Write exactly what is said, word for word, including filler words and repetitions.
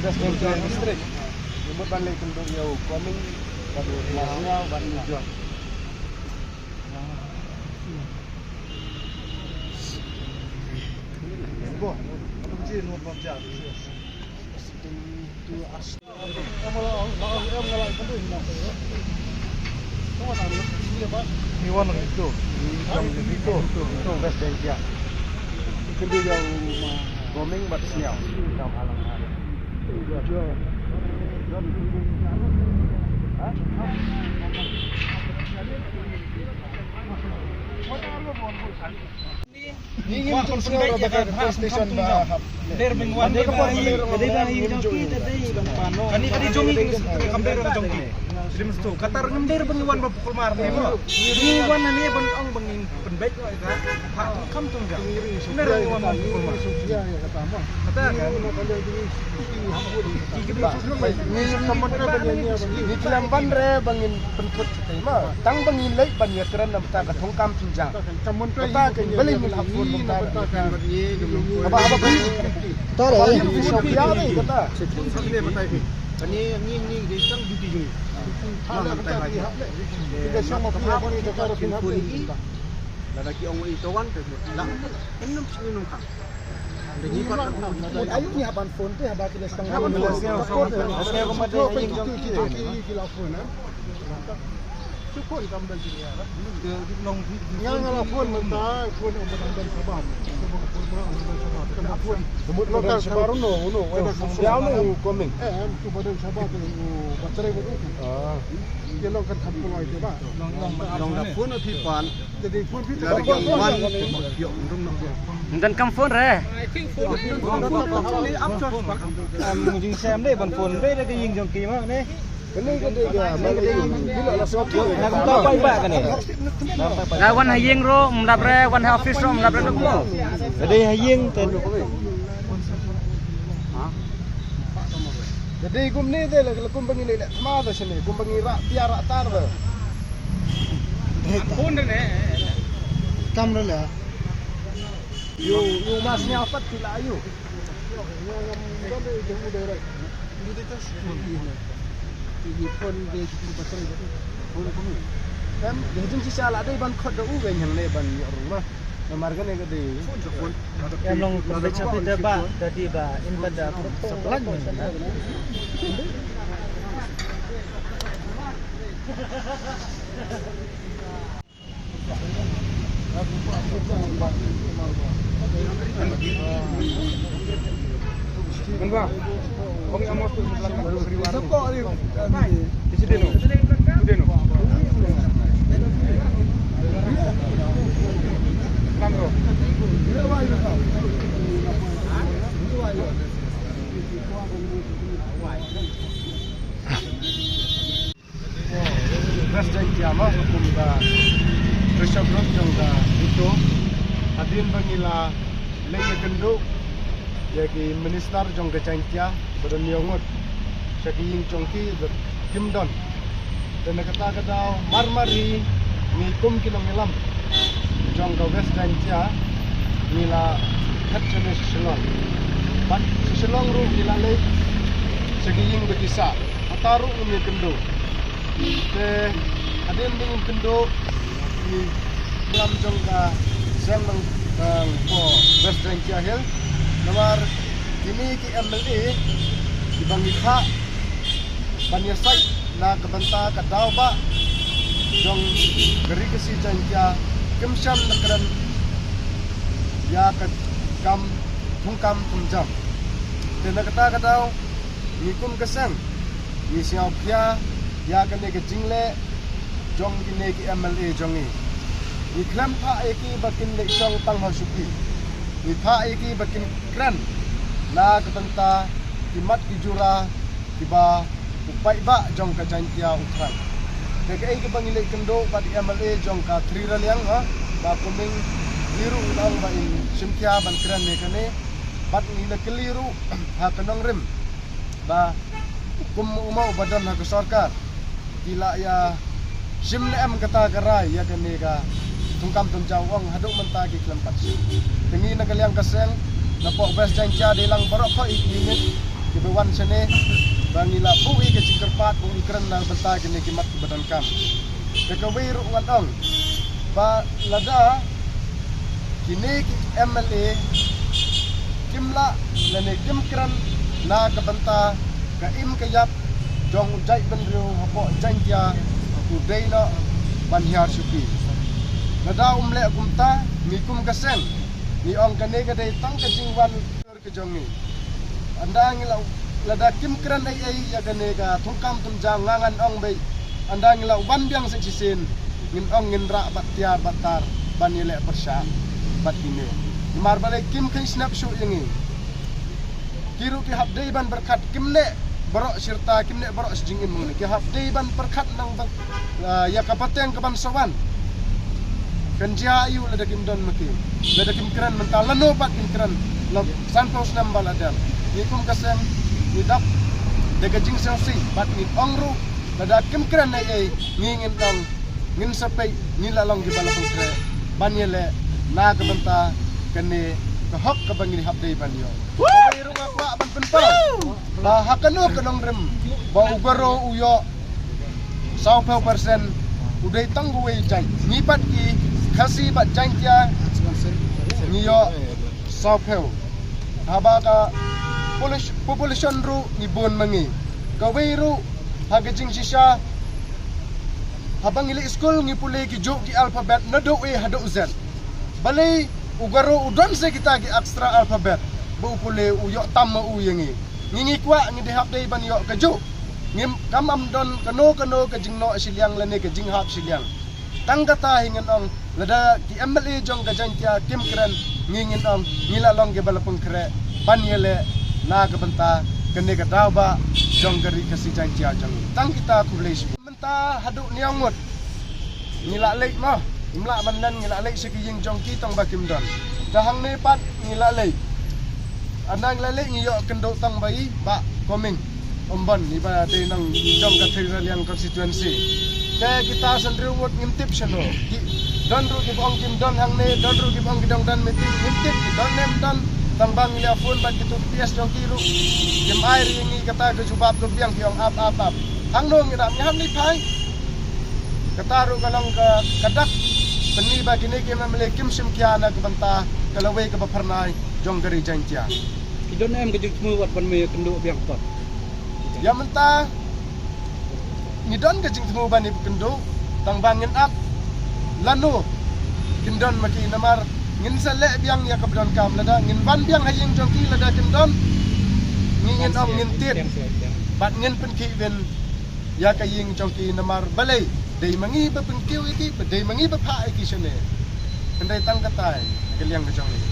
West Jaintia District. Ngi mut ban leit kynduh ïa u Coming bad u Sniaw bad u John. Ngi wan ri tu, ngi jong ri tu, ri tu West Jaintia. Ngi kynduh ïa u Coming bad Sniaw. Ngi ngim pynbeit ïa ka, ha, station ba hap. Dei ba ngi, dei ba ngi jong ki, dei ban pan. Kane ka dei jong ngi, kam dei ruh jong ki. Dei mesti kata ruh ngim dei ruh ba ngi wan ba pukul mar ne. Ngi wan ne ban ong ba ngin pynbeit ïa ka. Ha, kam tung ja. Ngim dei ruh ngi wan ba pukul mar. Kata kan. Ngi khlem ban re ba ngin pynkut shatei ma. Tang ba ngin leit ban ïakren na bynta ka thungkam thungjam. Kata kan balei ngin hap phone mynta. Haba haba phone. Ta re. Haba phone phi ïa re kata. Kane ngi ngi dei tang duty jong ngi. Lada ki ong i to wan te la. Ngi num ngi num kham. Ayu ngi hap ban phone te haba ki la sdang. Haba phone. Ki la phone, eh. Nga nga la phone mynta, phone ong ba dang ban shabar. Ka phone. Ka phone. Ka phone shabar uno, uno. Ka phone shabar uno, Coming. Eh, em, tu ba dang shabar tu, ba trei ba tu. Ah. Ki long kan kham kloi te ba. Long da phone phi pan. Jadi phone phi pan. Ynda kam phone re. Am, jingshem de ban phone re da ka ïing jong ki ma ne. Kane ka dei ka, kane ka dei ka, kane ka dei ka. Nga wan ha ïing ruh ym lap re, wan ha office ruh ym lap re, duk mo. Ka dei ha ïing te. Ka dei kumne te, la, la kumba ngi leh leh thma te shane, kumba ngi rah pia rah tar te. Kam re le. Ïoh, ïoh mas nya pat ki la ïoh. Em, dei jong shisha la dei ban khot da u wei hangne ban ïoh rung ma. Namar kane ka dei. Em long pynbeit sha phi te ba, da dei ba, in ba da. West Jaintia ma, kum ka pressure group jong ka ito. Hadien ba ngi la leit ïakynduh ïa ki minister jong ka Jaintia ba don ïa ngut sha ki ïing jong ki ba kim don. Te na kata ka daw mar mar hi ngi kum ki nongïalam jong ka West Jaintia ngi la phet shane sha Shillong. Bad sha Shillong ruh ngi la leit sha ki ïing ba ki sah. Hata ruh ngim ïakynduh. Te hadien ba ngim kynduh ngi lam jong ka seng nongpoh West Jaintia Hills. Namar kine ki M L A kiba ngi phah ban ïasaid na ka bynta ka daw ba jong ka Ri Khasi Jaintia kim shym la kren ïa ka kam thungkam thungjam. Te na kata ka daw ngi kum ka seng ngi sngewkhia ïa kane ka jingleh jong kine ki M L A jong ngi. Ngi khlem phah ïa ki ba kin leit shong tang ha shuki. Ngi phah ïa ki ba kin kren na ka bynta ki mat ki jura kiba u paidbah jong ka Jaintia u thrang. Te kaei kaba ngi leit kynduh bad i M L A jong ka Three Raliang ha, Bah Coming, i ruh u ong ba in shim khia ban kren ïa kane. Bad ngi la kylli ruh ha ka nongrim ba kum u ma uba don ha ka sorkar ki la ïa shim ne em kata ka rai ïa kane ka thungkam thungjam, u ong haduh mynta ki khlem pat shim. Te ngi na ka liang ka seng na poh West Jaintia dei lang baroh khoit ki miet kiba wan shane ba ngi la buh ïa ka jingkyrpad ba un kren na bynta kine ki mat kiba donkam. Da kawei ruh ngan ong ba lada kine ki M L A kim lah lane kim kren na ka bynta ka im ka ïap jong u jaitbynriew hapoh Jaintia, u dei noh ban hiar shuki. Lada um leh kumta, ngi kum ka seng ngi ong kane ka dei tang ka jingwan ka jong ngi. Ynda ngi la, lada kim kren ei ei ïa kane ka thungkam thungjang, nga ngan ong beit, ynda ngi la wan biang sa shisien, ngin ong ngin rah bad tiar bad tar ban ïaleh pyrshah bad kine. Namar balei kim kheiñ snap shuh ïa ngi. Ki ruh ki hap dei ban pyrkhat, kim neh baroh shi rta, kim neh baroh shi jingim. Ki hap dei ban pyrkhat nang ban, ah, ïa ka pateng ka ban sa wan. Kan jia aïu lada kim don ma ki, lada kim kren mynta, lano pat kim kren la sanphew snem ba la dep. Ngi kum ka seng ngi dap da ka jingsngewsih bad ngi ong ruh, lada kim kren ei ei, ngi ngin ong, ngin sa peit, ngi la long kiba la pynkhreh ban ïaleh na ka bynta kane ka hok kaba ngi hap dei ban ïoh. Kawei ruh nga kwah ban pynpaw ba ha kano ka nongrim ba u Garo u ïoh sawphew percent, u dei tang uwei jait. Ngi pat ki Khasi bad Jaintia ngi ïoh sawphew. Haba ka polis-, population ruh ngi bun ma ngi. Kawei ruh ha ka jingshisha, haba ngi leit skul ngi pule ki juh ki alphabet naduh A haduh Z. Balei u Garo u don sa kita ki extra alphabet ba u pule u ïoh tam ma u ïa ngi. Ngi ngi kwah, ngi dei hap dei ban ïoh kajuh. Ngim, kam am don kano kano ka jingnoh shiliang lane ka jinghap shiliang. Tang kata hi ngin ong, lada ki M L A jong ka Jaintia kim kren, ngi ngin ong ngi la long kiba la pynkhreh ban ïaleh na ka bynta kane ka daw ba jong ka Ri Khasi Jaintia jong ngi. Tang kita, khublei shibun. Mynta haduh hynñiew ngut ngi la leit mo, ngim lah ban len, ngi la leit sha ki ïing jong ki tang ba kim don. Te hangne pat ngi la leit, ynda ngi la leit ngi ïoh kynduh tang ba i Bah Koming Ymbon, iba dei nong jong ka Thrilaryliang constituency. Te kita san hynriew ngut ngim tip shano. Ki don ruh kiba ong kim don hangne, don ruh kiba ong ki dang don meeting, ngim tip ki don ne ym don. Tang ba ngi la phone bad kitu ki P S jong ki ruh, kim ai ri ïa ngi kata ka jubab ka biang, ki ong ap ap ap. Hangno ngi dap, ngi hap leit phai. Kata ruh ka long ka, ka dak pynmih ba kine ki M L A kim shim khia na ka bynta ka lawei kaba phyrnai jong ka Ri Jaintia. Ki don em ka jingthmu wat ban me kynduh biang pat? Ïa mynta ngi don ka jingthmu ban ïa kynduh, tang ba ngin ap lano kin don ma ki, namar ngin sa leh biang ïa kaba donkam. Lada ngin wan biang ha ïing jong ki, lada kin don, ngi ngin ong ngin tied bad ngin pynkhih win ïa ka ïing jong ki, namar balei, dei ma ngi ba pynkiew ïa ki, ba dei ma ngi ba phah ïa ki shane. Hynrei tang katai ka liang ka jong ngi.